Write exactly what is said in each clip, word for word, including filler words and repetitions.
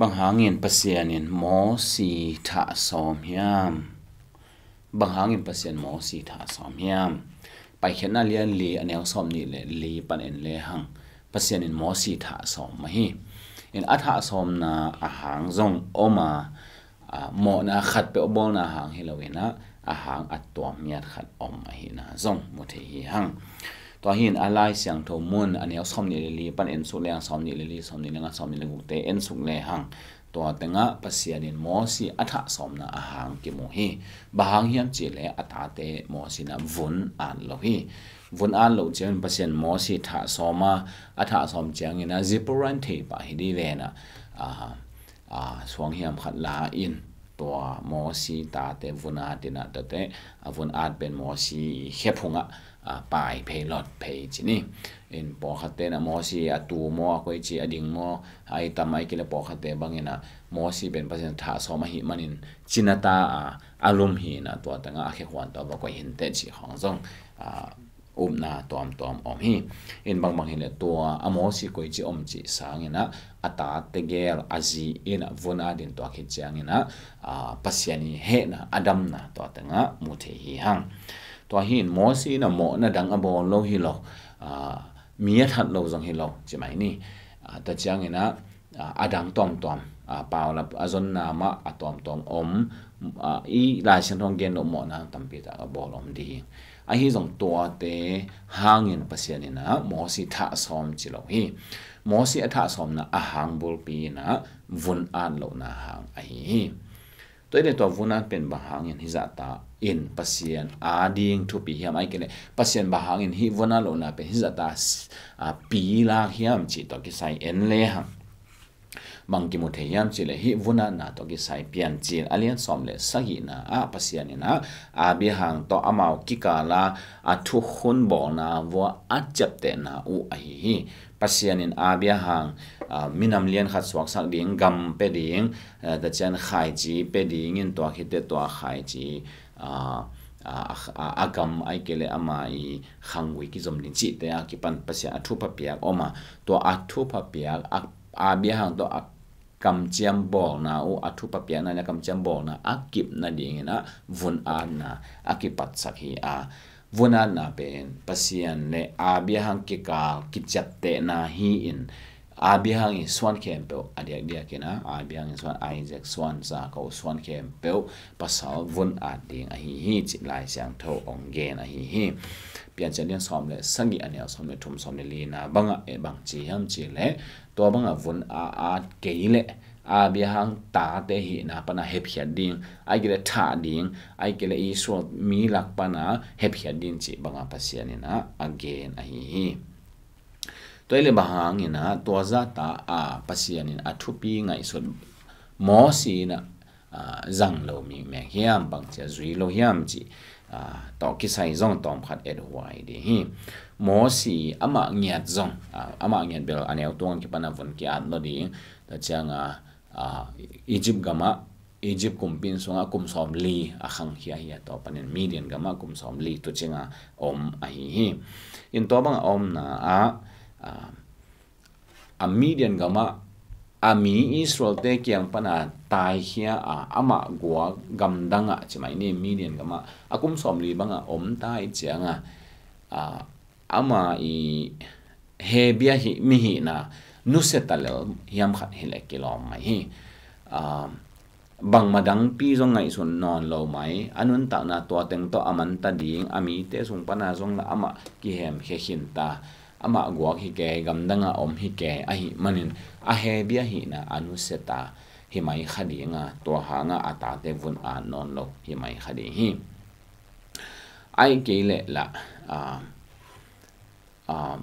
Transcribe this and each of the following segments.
Bang hangin Pasian in Mosi thah sawm hiam? Bang hangin Pasian Mosi thah sawm hiam? Paikhiatna lian li a neu sawm nih le li pan en lehang Pasian in Mosi thah sawm mah hi. In a thah sawmna a hang zong om a, a, mawhna khat peuh bawlna hang hi lo in a, a hang a tuam miat khat om ahihna zong mu thei hi hang. Tua hi in a Lai Siangtho mun a neu sawm nih le li pan en suk lehang sawm nih le li, sawm nih le nga, sawm nih le gukte en suk lehang tua tengah Pasian in Mosi a thah sawmna a hang kimu hi. Bang hang hiam cih leh a tate Mosi in a vun at lo hi. Vun at loh ciangin Pasian Mosi thah sawm a, a thah sawm ciangin a Zipporah in thei pah hi dih ven a, a, a, suang hiam khat la in tua Mosi tate vun at in a, tate a vun at pen Mosi khe phungah, a, pai phei lot phei ci ni. In pawlkhatte in a Mosi a tu maw, a koici a ding maw, a i tam a i kile pawlkhatte bangin a Mosi pen Pasian thah sawm ahih manin cina ta a, a lum hi in a tua tengah a khe khuan tawh va koih hinteh cih khawng zong, a, upna tuamtuam om hi. In bangbang hi leh tua a Mosi koici om cih sangin a, a tate gel a zi in a vun at in tua khit ciangin a, a, Pasian i hehna a damna tua tengah mu thei hi hang. Tua hi in Mosi in a mawhna dang a bawl lo hi lo, a, mi a that lo zong hi lo ci mai ni. A, tua ciangin a, a, a dang tuamtuam, a, paulap a zonna mah a tuamtuam om, a, i Lai Siangtho in gen loh mawhna tampi tak a bawl om ding. Ahi zong tuate hangin Pasian in a Mosi thah sawm ci lo hi. Mosi a thah sawmna a hang bulpi in a vun at lohna hang ahi hi. Tua hi leh tua vun at pen bang hangin hizah ta in Pasian a ding thupi hiam, ahih kei leh Pasian bang hangin hih vun at lohna pen hizah ta, a, pi lak hiam cih tua kisai en lehang bang kimu thei hiam cih leh hih vun atna tua kisai Piancil a lian sawm le sagihna ah Pasian in a Abraham tawh amau kikal a a thukhun bawlna vua a ciaptehna uh ahi hi. Pasian in Abraham, a, minam lian khat suaksak ding, gam pe ding, a, tua ciang khaici pe ding in tua khit teh tua khaici, a, a, a, a gam ahih kei leh ama i khanggui kizom ding cihte a kipan Pasian a thupha piak om a, tua a thupha piak a, Abraham tawh a kamciam bawlna uh, a thupha piakna le a kamciam bawlna a kip nadingin a vun atna a kipatsak hi a, vun atna pen Pasian le Abraham kikal kiciaptehna hi in, Abraham i suan khempeuh a diakdiakin a, Abraham i suan, Isaac suan, Jacob suan khempeuh pasal vun at ding ahi hi cih Lai Siangtho hong gen ahi hi. Piancil lian sawm le sagih a neu sawm le thum, sawm le lina bangah, eh, bang ci hiam cih leh tua bangah vun a at kei leh Abraham tate hihna pana hepkhiat ding, ahih kei leh thah ding, ahih kei leh Israel mi lak pana hepkhiat ding cih bangah Pasian in a, a gen ahi hi. Tua hi leh bang hangin a tua zahta a Pasian in a thupi ngaihsut Mosi in a, a, zang lo mikmek hiam, bangci a zui lo hiam cih, a, tawh kisai zong tawmkhat ethuai ding hi. Mosi amah ngiat zong, a, amah ngiat bel a neu tung kipan a vun ki-at lo ding, tua ciang a, a, Egypt gamah, Egypt kumpi sungah kum sawm li a khangkhia hi a, tua panin Midian gamah kum sawm li tuucing a om ahi hi. In tua bang a omna ah, a, a Midian gamah a mi Israelte kiang pana taikhia a, amah guak gamdangah ci mai ni, Midian gamah a kum sawm li bangah om tai ciangah, a, ama i Hebia hi, mi hihna nusia ta lel hiam khat hi leh kilawm mai hi. A, bangmah dangpi zong ngaihsun nawn lo mai, a nuntakna tua teng tawh a manta ding, a mite sung pana zong lah amah kihemkhia khin ta, amah guak hi kei, gamdangah om hi kei, ahih manin a Hebia hihna a nusia ta hi mai kha ding a, tua hangah a tate vun at nawn lo hi mai kha ding hi. Ahih kei leh lah, a, a,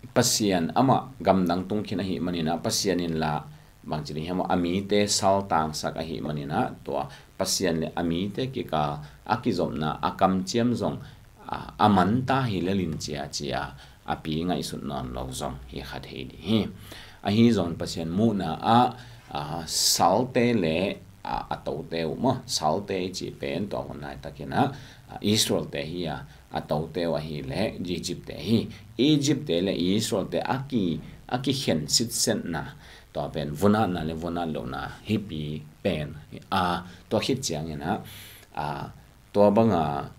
Pasian amah gamdang tung khin ahih manin a, Pasian in lah bangci ding hiam, a mite saltangsak ahih manin a, tua Pasian le a mite kikal a kizopna a kamciam zong, a, a manta hi lel in cia cia a pi ngaihsut nawn lo zong hi kha thei ding hi. Ahi zong Pasian muhna ah, a, salte le, a, a tote uh maw, salte i cih pen tua hun laitakin a, a, Israelte hi a, a tote uh ahih leh Egyptte hi. Egyptte le Israelte a ki, a kikhen sitsetna, tua pen vunatna le vunat lohna hipi pen a, tua khit ciangin ah, a, tua banga,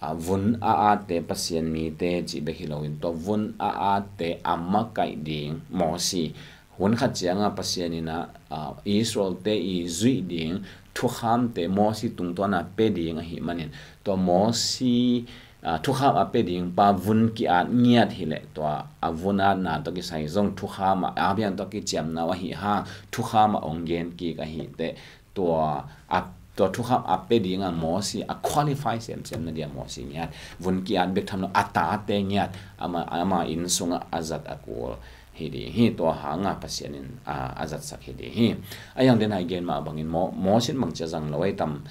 a, vun a atte Pasian mite cih bek hi loin tua vun a atte a makaih ding Mosi, hun khat cianga Pasian in ah, a, Israelte i zuih ding thukhamte Mosi tungtawna pe ding ahih manin tua Mosi, a, thukham a pe ding pa vun ki-at ngiat hileh tua a vunatna tawh kisai zong thukham ah a biang tawh kiciamna uh ahi hang thukham ah ong gen kik ahi teh tua a, tua thukham a pe dinga Mosi a qualify semsem na dia Mosi ngiat vun ki-at bek tham lo a tate ngiat ama, ama inn sungah a zat a kul hi ding hi. Tua hanga Pasian in, a, a zatsak hi ding hi. A yang den hai gen mah bangin Mo-, Mosi in bangci a zang lo ei tam,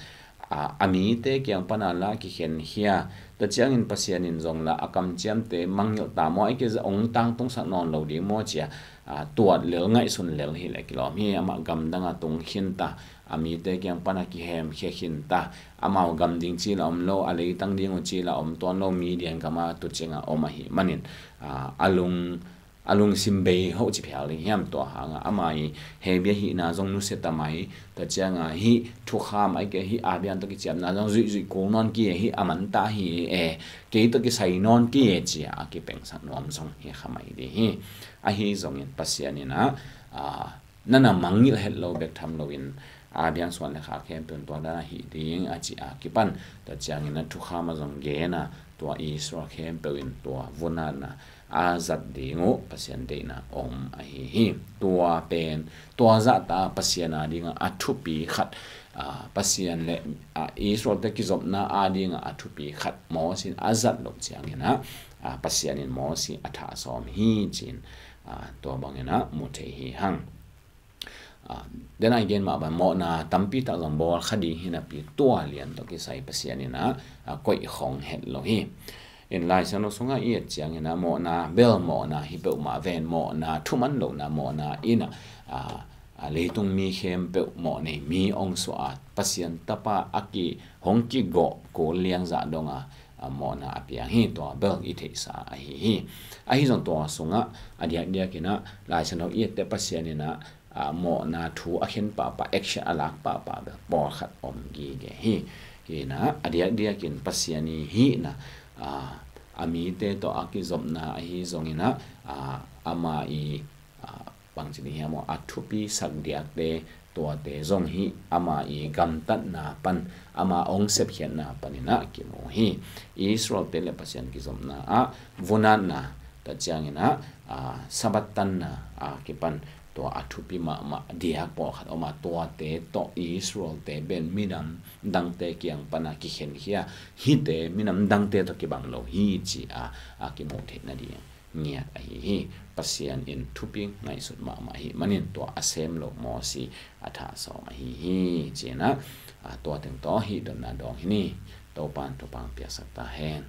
a, a mite kiang pana la kikhen hia, tua ciangin Pasian in zong la a kamciamte mangngilh ta maw, ai ke za ong tangtungsak nawn lo ding maw cia, a, tuat lel ngaihsun lel hileh kilawm hi. Amah gamdanga tung khinta, a mite kiang pana kihemkhia khinta, amau gam ding ci la om lo, a leitang ding uh ci la om tuan lo, Midian gama tucinga om ahih manin, a, a lung a lungsim bei hoh ci phial ding hiam, tua hanga ama i hebia hihna zong nusia ta mai, tua cianga hih thukham ai ke hih a biang tawh kiciamna zong zuihzuih kul nawn ki e, hih a manta hi e, kei tawh kisai nawn ki e cia a kipengsak nuam zong hi kha mai ding hi. Ahi zongin Pasian in ah, a, nana mangngilh het lo bek tham loin a biang suan le khak khempeuh in tua dana hih ding a ci a kipan, tua ciangin a thukham a zong gena tua Israel khempeuh in tua vunatna a zat ding uh Pasian deihna om ahi hi. Tua pen, tua zahta Pasian a dinga a thupi khat, a, Pasian le, a, Israelte kizopna a dinga a thupi khat Mosi in a zat loh ciangin ah, a, Pasian in Mosi a thah sawm hi cin, a, tua bangin ah mu thei hi hang. A, den a i gen mah bang mawhna tampi tak zong bawl kha ding hi napi tua lian tawh kisai Pasian in ah, a, koih khong het lo hi. In Lai Siangtho sungah i et ciangin ah mawhna bel mawhna hi peuhmah ven mawhna thuman lohna mawhna in ah, a, a, leitung mi khempeuh mawh nei mi ong suah a Pasian tapa a ki hong kigawh kul liangzah donga, a, mawhna a piang hi. Tua bel i theihsa ahi hi. Ahi zong tua sungah a diakdiakin ah Lai Siangtho i ette Pasian in ah, a, mawhna thu a khen pahpah, action a lak pahpah bel pawlkhat om gige hi. Hi in ah a diakdiakin Pasian i hihna, a, a mite tawh a kizopna ahi zongin ah, a, ama i, a, bangci ding hiam aw, a thupi sak diakte tuate zong hi ama i gamtatna pan, ama ong sepkhiatna panin ah kimu hi. Israelte le Pasian kizopna ah vunatna, tua ciangin ah, a, Sabbath tanna a kipan tua a thupi mahmah diak pawlkhat om a, tuate tawh Israelte pen minam dangte kiang pana kikhenkhia, hihte minam dangte tawh kibang lo hi ci a, a kimuh theih nading ngiat ahi hi. Pasian in thupi ngaihsut mahmah ahi manin tua a sem lo Mosi a thah sawm ahi hi ci in ah, a, tua teng tawh hih dotna dawng hi ni. Topan thupha piaksak ta hen.